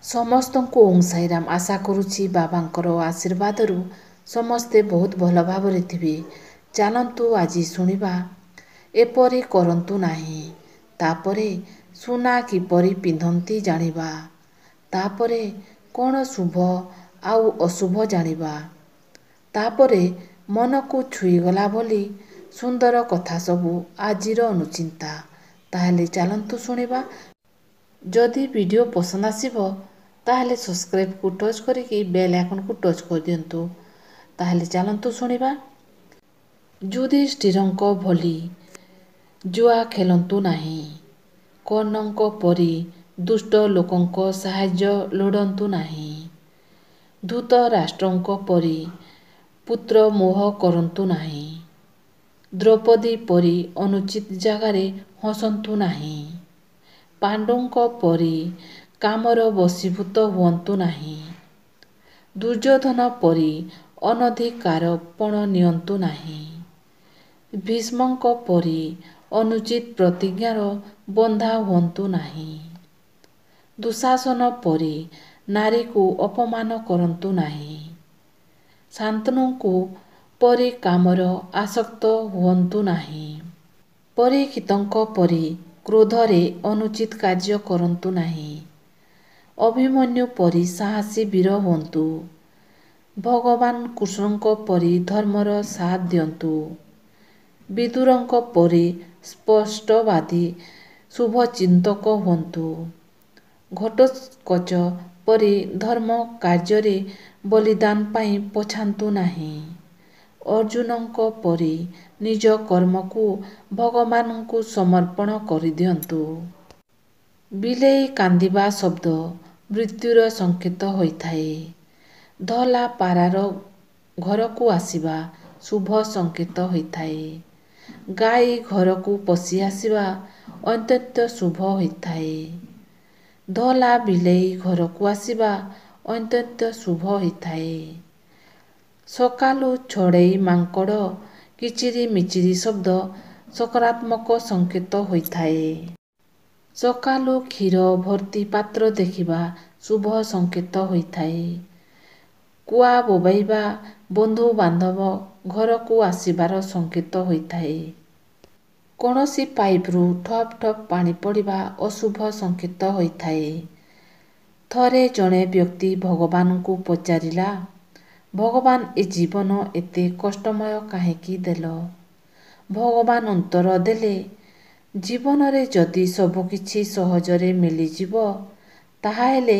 ସମସ୍ତଙ୍କୁ ଓଁ ସାଇରାମ। ଆଶା କରୁଛି ବାବାଙ୍କର ଆଶୀର୍ବାଦରୁ ସମସ୍ତେ ବହୁତ ଭଲ ଭାବରେ ଥିବେ। ଚାଲନ୍ତୁ ଆଜି ଶୁଣିବା ଏପରି କରନ୍ତୁ ନାହିଁ, ତାପରେ ସୁନା କିପରି ପିନ୍ଧନ୍ତି ଜାଣିବା, ତାପରେ କ'ଣ ଶୁଭ ଆଉ ଅଶୁଭ ଜାଣିବା, ତାପରେ ମନକୁ ଛୁଇଁଗଲା ଭଳି ସୁନ୍ଦର କଥା ସବୁ ଆଜିର ଅନୁଚିନ୍ତା। ତାହେଲେ ଚାଲନ୍ତୁ ଶୁଣିବା। ଯଦି ଭିଡ଼ିଓ ପସନ୍ଦ ଆସିବ ତାହେଲେ ସବସ୍କ୍ରାଇବକୁ ଟଚ୍ କରିକି ବେଲ୍ ଆଇକନ୍କୁ ଟଚ୍ କରିଦିଅନ୍ତୁ। ତାହେଲେ ଚାଲନ୍ତୁ ଶୁଣିବା। ଯୁଧିଷ୍ଠିରଙ୍କ ଭଳି ଜୁଆ ଖେଳନ୍ତୁ ନାହିଁ। କର୍ଣ୍ଣଙ୍କ ପରି ଦୁଷ୍ଟ ଲୋକଙ୍କ ସାହାଯ୍ୟ ଲୋଡ଼ନ୍ତୁ ନାହିଁ। ଧୃତରାଷ୍ଟ୍ରଙ୍କ ପରି ପୁତ୍ର ମୋହ କରନ୍ତୁ ନାହିଁ। ଦ୍ରୌପଦୀ ପରି ଅନୁଚିତ ଜାଗାରେ ହସନ୍ତୁ ନାହିଁ। ପାଣ୍ଡୁଙ୍କ ପରି କାମର ବଶୀଭୂତ ହୁଅନ୍ତୁ ନାହିଁ। ଦୁର୍ଯ୍ୟୋଧନ ପରି ଅନଧିକାର ପଣ ନିଅନ୍ତୁ ନାହିଁ। ଭୀଷ୍ମଙ୍କ ପରି ଅନୁଚିତ ପ୍ରତିଜ୍ଞାର ବନ୍ଧା ହୁଅନ୍ତୁ ନାହିଁ। ଦୁଃଶାସନ ପରି ନାରୀକୁ ଅପମାନ କରନ୍ତୁ ନାହିଁ। ଶାନ୍ତନୁଙ୍କ ପରି କାମର ଆସକ୍ତ ହୁଅନ୍ତୁ ନାହିଁ। ପରୀକ୍ଷିତଙ୍କ ପରି କ୍ରୋଧରେ ଅନୁଚିତ କାର୍ଯ୍ୟ କରନ୍ତୁ ନାହିଁ। ଅଭିମନ୍ୟୁ ପରି ସାହସୀ ବୀର ହୁଅନ୍ତୁ। ଭଗବାନ କୃଷ୍ଣଙ୍କ ପରି ଧର୍ମର ସାଥ ଦିଅନ୍ତୁ। ବିଦୁରଙ୍କ ପରି ସ୍ପଷ୍ଟବାଦୀ ଶୁଭଚିନ୍ତକ ହୁଅନ୍ତୁ। ଘଟୋତ୍କଚ ପରି ଧର୍ମ କାର୍ଯ୍ୟରେ ବଳିଦାନ ପାଇଁ ପଛାନ୍ତୁ ନାହିଁ। ଅର୍ଜୁନଙ୍କ ପରି ନିଜ କର୍ମକୁ ଭଗବାନଙ୍କୁ ସମର୍ପଣ କରିଦିଅନ୍ତୁ। ବିଲେଇ କାନ୍ଦିବା ଶବ୍ଦ ମୃତ୍ୟୁର ସଂକେତ ହୋଇଥାଏ। ଧଳା ପାରାର ଘରକୁ ଆସିବା ଶୁଭ ସଂକେତ ହୋଇଥାଏ। ଗାଈ ଘରକୁ ପଶି ଆସିବା ଅତ୍ୟନ୍ତ ଶୁଭ ହୋଇଥାଏ। ଧଳା ବିଲେଇ ଘରକୁ ଆସିବା ଅତ୍ୟନ୍ତ ଶୁଭ ହୋଇଥାଏ। ସକାଳୁ ଚଢ଼େଇ ମାଙ୍କଡ଼ କିଚିରିମିଚିରି ଶବ୍ଦ ସକାରାତ୍ମକ ସଂକେତ ହୋଇଥାଏ। ସକାଳୁ କ୍ଷୀର ଭର୍ତ୍ତି ପାତ୍ର ଦେଖିବା ଶୁଭ ସଂକେତ ହୋଇଥାଏ। କୁଆ ବୋବାଇବା ବନ୍ଧୁବାନ୍ଧବ ଘରକୁ ଆସିବାର ସଂକେତ ହୋଇଥାଏ। କୌଣସି ପାଇପରୁ ଠପ୍ ଠପ୍ ପାଣି ପଡ଼ିବା ଅଶୁଭ ସଂକେତ ହୋଇଥାଏ। ଥରେ ଜଣେ ବ୍ୟକ୍ତି ଭଗବାନଙ୍କୁ ପଚାରିଲା, ଭଗବାନ, ଏ ଜୀବନ ଏତେ କଷ୍ଟମୟ କାହିଁକି ଦେଲ? ଭଗବାନ ଉତ୍ତର ଦେଲେ, ଜୀବନରେ ଯଦି ସବୁକିଛି ସହଜରେ ମିଳିଯିବ ତାହାହେଲେ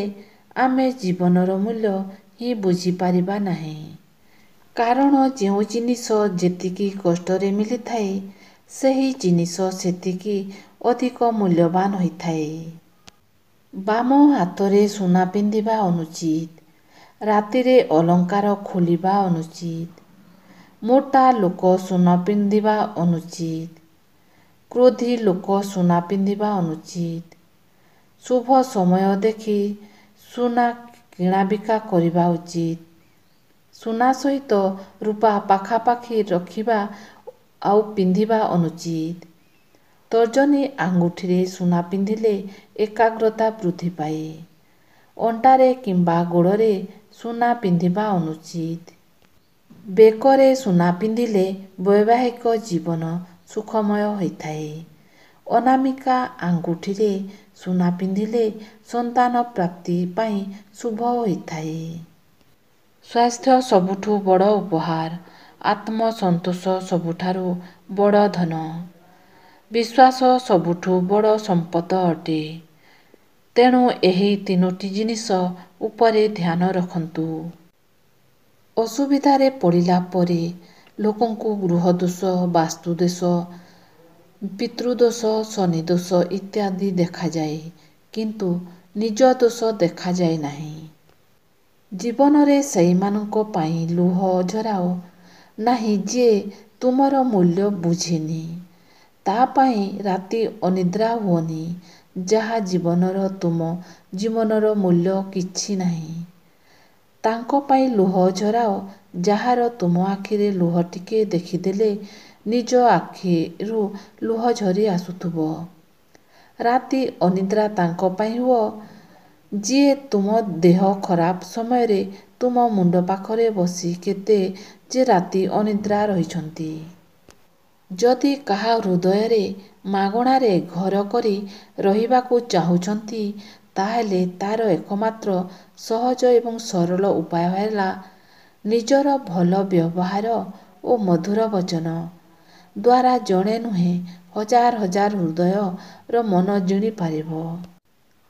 ଆମେ ଜୀବନର ମୂଲ୍ୟ ହିଁ ବୁଝିପାରିବା ନାହିଁ। କାରଣ ଯେଉଁ ଜିନିଷ ଯେତିକି କଷ୍ଟରେ ମିଳିଥାଏ ସେହି ଜିନିଷ ସେତିକି ଅଧିକ ମୂଲ୍ୟବାନ ହୋଇଥାଏ। ବାମ ହାତରେ ସୁନା ପିନ୍ଧିବା ଅନୁଚିତ। ରାତିରେ ଅଳଙ୍କାର ଖୋଲିବା ଅନୁଚିତ। ମୋଟା ଲୋକ ସୁନା ପିନ୍ଧିବା ଅନୁଚିତ। କ୍ରୋଧୀ ଲୋକ ସୁନା ପିନ୍ଧିବା ଅନୁଚିତ। ଶୁଭ ସମୟ ଦେଖି ସୁନା କିଣାବିକା କରିବା ଉଚିତ। ସୁନା ସହିତ ରୂପା ପାଖାପାଖି ରଖିବା ଆଉ ପିନ୍ଧିବା ଅନୁଚିତ। ତର୍ଜନୀ ଆଙ୍ଗୁଠିରେ ସୁନା ପିନ୍ଧିଲେ ଏକାଗ୍ରତା ବୃଦ୍ଧି ପାଏ। ଅଣ୍ଟାରେ କିମ୍ବା ଗୋଡ଼ରେ ସୁନା ପିନ୍ଧିବା ଅନୁଚିତ। ବେକରେ ସୁନା ପିନ୍ଧିଲେ ବୈବାହିକ ଜୀବନ ସୁଖମୟ ହୋଇଥାଏ। ଅନାମିକା ଆଙ୍ଗୁଠିରେ ସୁନା ପିନ୍ଧିଲେ ସନ୍ତାନ ପ୍ରାପ୍ତି ପାଇଁ ଶୁଭ ହୋଇଥାଏ। ସ୍ୱାସ୍ଥ୍ୟ ସବୁଠୁ ବଡ଼ ଉପହାର, ଆତ୍ମସନ୍ତୋଷ ସବୁଠାରୁ ବଡ଼ ଧନ, ବିଶ୍ୱାସ ସବୁଠୁ ବଡ଼ ସମ୍ପଦ ଅଟେ। ତେଣୁ ଏହି ତିନୋଟି ଜିନିଷ ଉପରେ ଧ୍ୟାନ ରଖନ୍ତୁ। ଅସୁବିଧାରେ ପଡ଼ିଲା ପରେ ଲୋକଙ୍କୁ ଗୃହଦୋଷ, ବାସ୍ତୁଦୋଷ, ପିତୃଦୋଷ, ଶନିଦୋଷ ଇତ୍ୟାଦି ଦେଖାଯାଏ, କିନ୍ତୁ ନିଜ ଦୋଷ ଦେଖାଯାଏ ନାହିଁ। ଜୀବନରେ ସେଇମାନଙ୍କ ପାଇଁ ଲୁହ ଝରାଅ ନାହିଁ ଯିଏ ତୁମର ମୂଲ୍ୟ ବୁଝେନି। ତା' ପାଇଁ ରାତି ଅନିଦ୍ରା ହୁଅନି ଯାହା ଜୀବନରେ ତୁମ ଜୀବନର ମୂଲ୍ୟ କିଛି ନାହିଁ। ତାଙ୍କ ପାଇଁ ଲୁହ ଝରାଅ ଯାହାର ତୁମ ଆଖିରେ ଲୁହ ଟିକେ ଦେଖିଦେଲେ ନିଜ ଆଖିରୁ ଲୁହ ଝରି ଆସୁଥିବ। ରାତି ଅନିଦ୍ରା ତାଙ୍କ ପାଇଁ ହୁଅ ଯିଏ ତୁମ ଦେହ ଖରାପ ସମୟରେ ତୁମ ମୁଣ୍ଡ ପାଖରେ ବସି କେତେ ଯେ ରାତି ଅନିଦ୍ରା ରହିଛନ୍ତି। ଯଦି କାହା ହୃଦୟରେ ମାଗଣାରେ ଘର କରି ରହିବାକୁ ଚାହୁଁଛନ୍ତି, ତାହେଲେ ତାର ଏକମାତ୍ର ସହଜ ଏବଂ ସରଳ ଉପାୟ ହେଲା ନିଜର ଭଲ ବ୍ୟବହାର ଓ ମଧୁର ବଚନ ଦ୍ୱାରା ଜଣେ ନୁହେଁ, ହଜାର ହଜାର ହୃଦୟର ମନ ଜିଣିପାରିବ।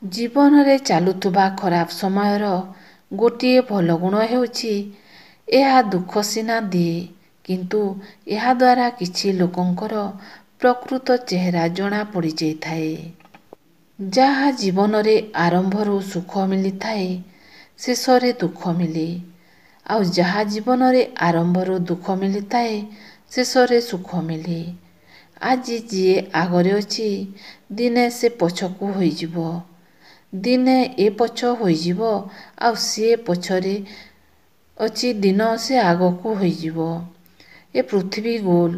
ଜୀବନରେ ଚାଲୁଥିବା ଖରାପ ସମୟର ଗୋଟିଏ ଭଲ ଗୁଣ ହେଉଛି, ଏହା ଦୁଃଖ ସିନା ଦିଏ, କିନ୍ତୁ ଏହାଦ୍ୱାରା କିଛି ଲୋକଙ୍କର ପ୍ରକୃତ ଚେହେରା ଜଣା ପଡ଼ିଯାଇଥାଏ। ଯାହା ଜୀବନରେ ଆରମ୍ଭରୁ ସୁଖ ମିଳିଥାଏ, ଶେଷରେ ଦୁଃଖ ମିଳେ, ଆଉ ଯାହା ଜୀବନରେ ଆରମ୍ଭରୁ ଦୁଃଖ ମିଳିଥାଏ, ଶେଷରେ ସୁଖ ମିଳେ। ଆଜି ଯିଏ ଆଗରେ ଅଛି, ଦିନେ ସେ ପଛକୁ ହୋଇଯିବ। ଦିନେ ଏ ପଛ ହୋଇଯିବ, ଆଉ ସିଏ ପଛରେ ଅଛି ଦିନ ସେ ଆଗକୁ ହୋଇଯିବ। ଏ ପୃଥିବୀ ଗୋଲ,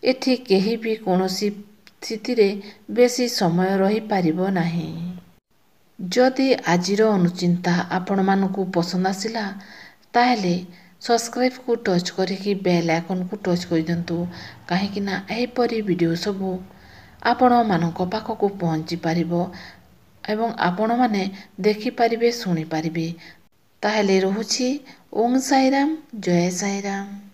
ଏଠି କେହି ବି କୌଣସି ସ୍ଥିତିରେ ବେଶୀ ସମୟ ରହିପାରିବ ନାହିଁ। ଯଦି ଆଜିର ଅନୁଚିନ୍ତା ଆପଣମାନଙ୍କୁ ପସନ୍ଦ ଆସିଲା, ତାହେଲେ ସବସ୍କ୍ରାଇବକୁ ଟଚ୍ କରିକି ବେଲ୍ ଆଇକନ୍କୁ ଟଚ୍ କରିଦିଅନ୍ତୁ, କାହିଁକିନା ଏହିପରି ଭିଡ଼ିଓ ସବୁ ଆପଣମାନଙ୍କ ପାଖକୁ ପହଞ୍ଚି ପାରିବ ଏବଂ ଆପଣମାନେ ଦେଖିପାରିବେ, ଶୁଣିପାରିବେ। ତାହେଲେ ରହୁଛି। ଓଁ ସାଇରାମ, ଜୟ ସାଇରାମ।